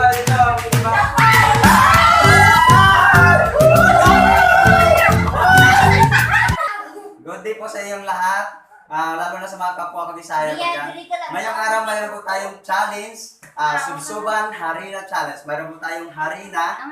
Good day po sa inyong lahat. Lalo na sa mga kapwa ko Bisaya ko dyan. Ngayong araw mayroon po tayong challenge, Subsuban Harina Challenge. Mayroon po tayong harina.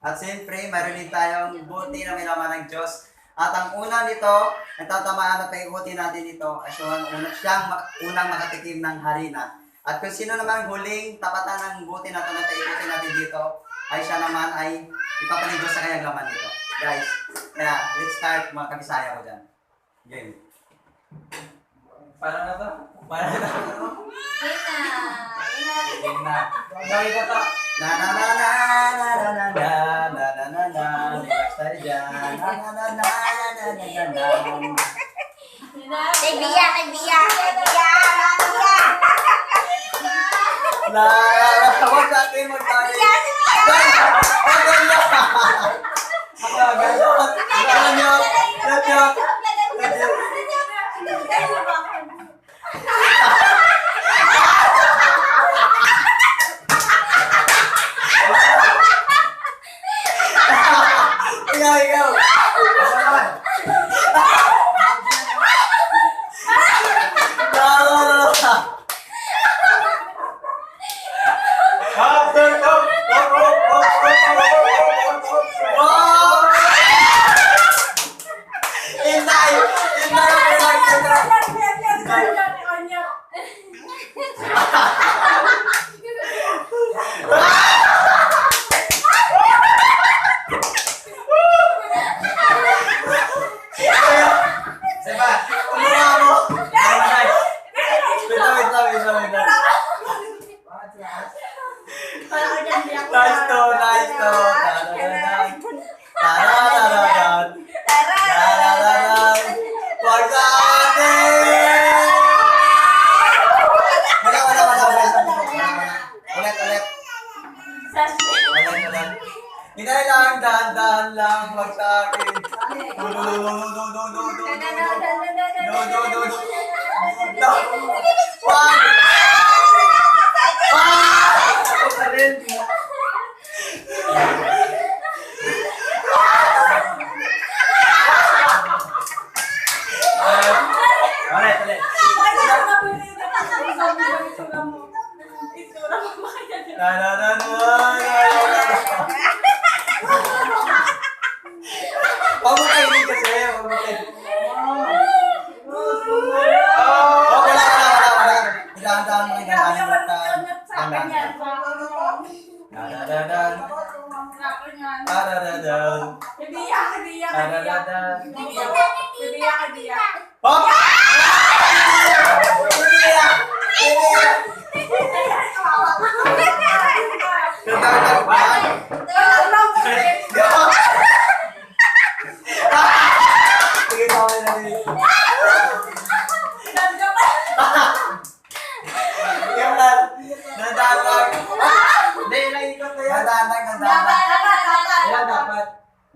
At siyempre, mayroon din tayong buti na may laman ng Diyos. At ang una nito, ang tatamaan na paikutin natin ito, ay siyang unang makatikim ng harina. At kung sino naman huling tapatan ng buti na ito na paikutin natin dito, ay siya naman ay ipapaligos sa kanyang laman nito. Guys, kaya let's start mga kabisaya ko dyan. Game. Paano na to? Paano na to? Game na. Gawin ko to. Na na na na na na na na na na na na. Relax tayo dyan. Na na na na na na na na. Kaibiya. Huwag sa akin magtayo. Ikaw. Nice to. Hinay lang, dahan-dahan lang, wag sa akin. Pamutayin kasi, pamutayin. Wala. Dahan-dahan mo yung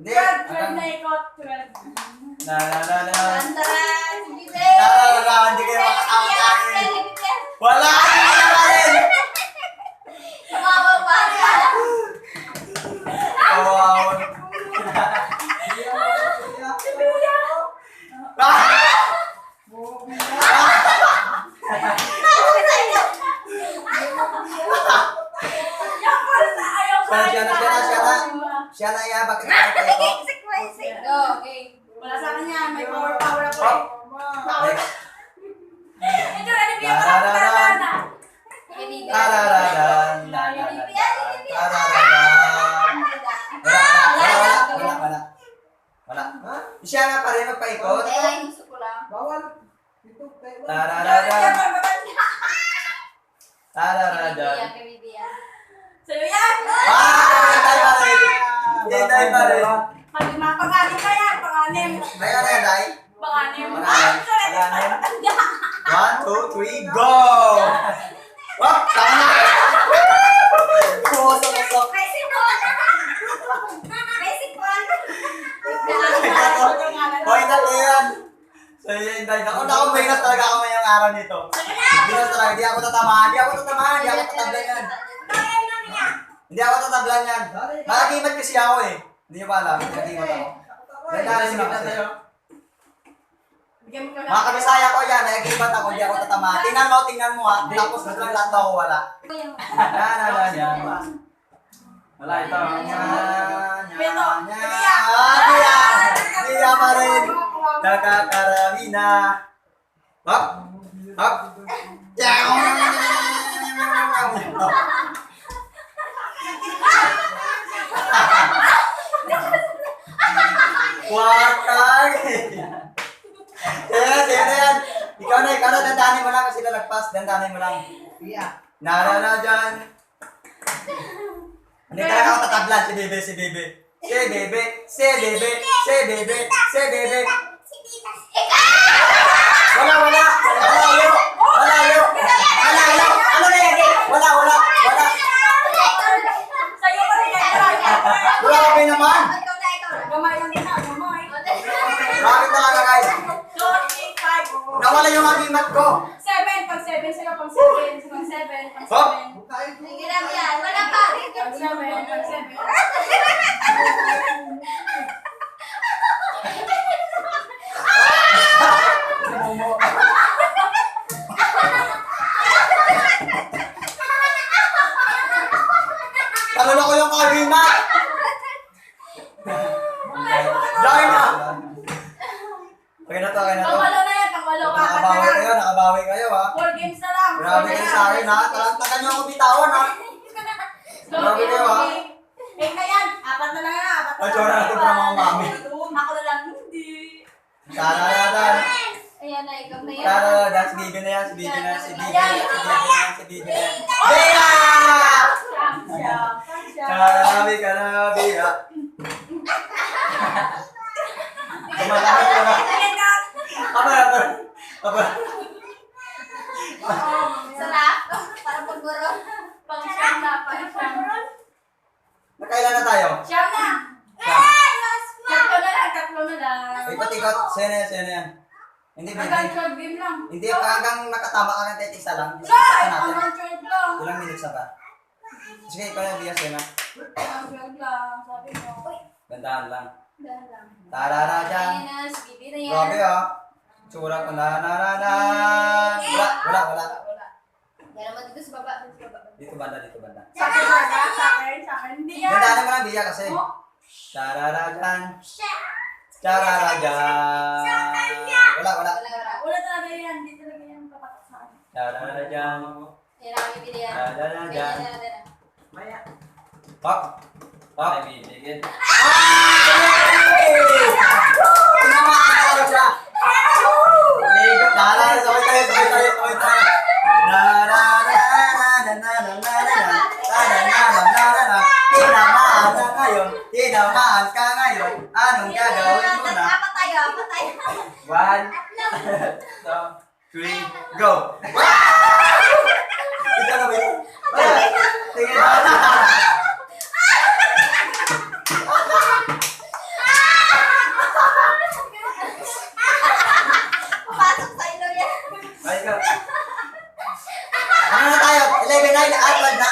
Hindi. Hindi kayo makakakain. Wala! Siya na yan, bakit ako ito? Okay. Wala sa akin yan, may power ako eh. Next. Ito, ano ba yung mga Wala. Siya nga pa rin magpaikot. gusto ko lang. Bawal. Sa'yo yan! Hintay pa rin. Pag-anim ka yan, pang-anim. May ano yan, Day? Pang-anim. Pang-anim. 1, 2, 3, go! Oh, tama na! Pumusok-musok. May sipon! May sipon! Hoy, nato yan! So yun, Day. Naku, may inas talaga ako ngayong araw nito. Hindi ako tatamaan. Hindi ako tatablayan. Hindi ako tatablan yan. Nakagimat kasi ako eh. Hindi nyo ba alam? Nakagimat ako. Dandanin mo kasi. Bigyan mo ka Mga kabisaya ko yan, nakagimat ako, hindi ako tatama. Tingnan mo ha. Tapos biglang lahat ako wala. Yan. Wala ito. Pito. Biya pa rin. Nakakarami na. Hop. Hop. Wakag. Yan. Ikaw na, dandanin mo lang kasi lalagpas. Dandanin mo lang. Narana dyan. Hindi talaga ako tatablan, si Bebe. Wala. Ano na yan? Wala. Sa'yo pa rin yan. Wala ka ba naman? Gamay lang din na, gamay. Bakit talaga guys? 2, 8, 5. Nawala yung agimat ko. 7, pag 7 sa'yo, pag 7, pag 7, pag 7. Hop. Wala pa. Pag 7. Talala ko yung agimat. Dahil na. Okay na to. Pangwalo na yan, pangwalo ka. Nakabawi kayo ha. 4 games na lang. Grabe kayo sa akin ha. Talantakan nyo ako bitawan ha. Grabe kayo ha. Na yan, 4 na lang yan, 4 na lang. Ay, tsura natin para mga mami. Ako na lang, hindi. Tararadan. Ayan na, ikaw na yan. Tararadan. Si Bibi na yan. Si Bibi na yan. Karabi ha. Kumalakad ko na. Apa. Sarap. Para pagguro. Pang-siyam na, pang-siyam. Nakailan na tayo? Siyam na. Tatlo na lang. Ikot. Sena yan. Hindi, Hanggang Bibi. 12 game lang. Hindi, hanggang nakatama ka ng kahit isa lang. Isa Ay, natin. hanggang 12 lang. Ilang minutes na ba? Sige, ikaw yung biya, Sena. Hanggang 12 lang, sabi mo. Gandahan lang. Dahan lang. Tarara dyan. Ayan na, si Bibi na yan. Grabe ah. Tsura ko na. Wala. Dala mo dito sa baba. Dito banda. Sa akin. Hindi yan. Gandahan mo lang biya kasi. Tarara dyan. Wala. Wala. Wala talaga yan, hindi talaga yan papatak sa akin. Tarara dyan. Ayan na, Bibi na yan. Tarara dyan. Ayan na. Hop. Ay, bibigyan. Tinamaan siya. Tarara, sabay tayo. Tinamaan ka ngayon. Anong gagawin mo na? Apat tayo. 1, 2, 3, go! Ikaw na ba yun? Tingin na. Pasok sa ilo yan. Ay, ikaw. Ano na tayo? 11, 9, atwag na.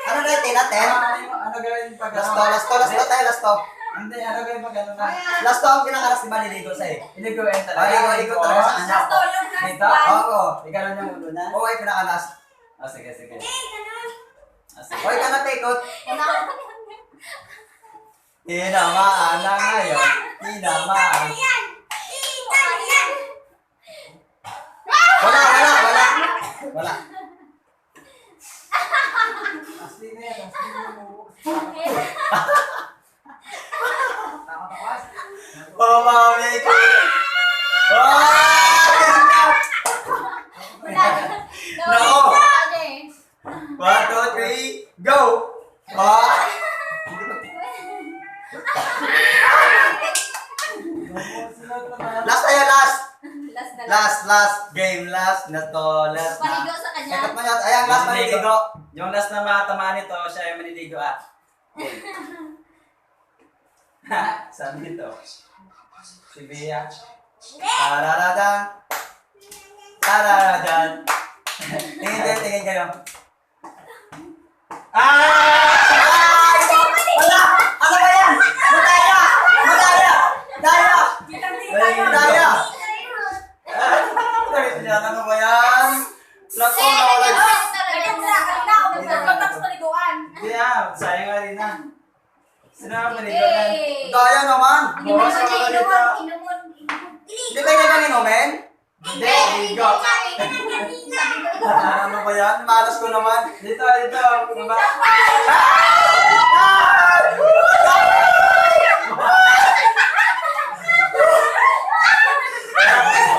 Ano na, 10 na 10? Ano gawin pag Last to. Hindi, ano gawin pag ano na? Last to ang pinakalas di ba niligo sa'yo? Iliguin talaga. Ligo talaga sa kanya. Last to, yung last Dito? one. Oo. Ikaw lang yung ulo na? Oo, ay pinakalas. Ah, sige. Sige. Okay ka na, Tekot. Tinamaan na ngayon. Tinamaan. Wala. Asli na yan. Nakatakas. Oh, mami ko. No. 1, 2, 3, go! Last tayo, last! Last game, last na to, last na. Paligo sa kanya. Sakot mo yan. Ayan, last maliligo. Yung last na matamaan nito, siya yung maniligo ah. Saan dito? Si Bea. Tararadan. Tingin kayo. Ah! Bawas ka pala dito. Hindi kayo na bang inumin? Hindi, ligo. Ano ba yan? Malas ko naman. Dito, dito. Baba.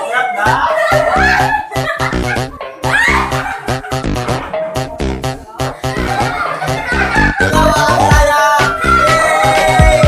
Sarap na. Tawa ang saya! Yay!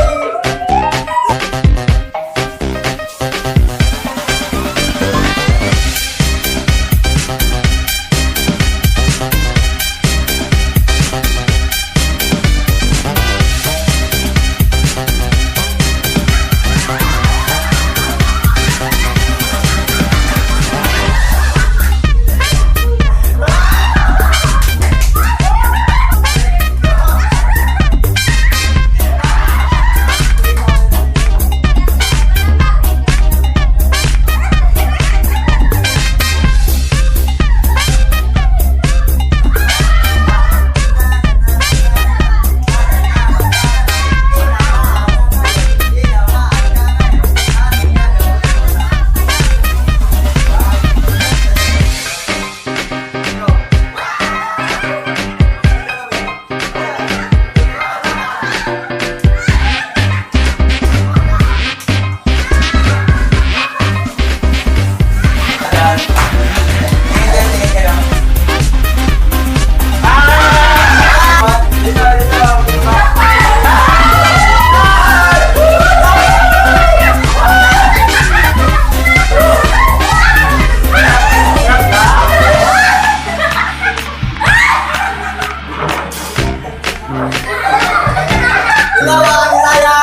Dito, dito. Tawa ang saya!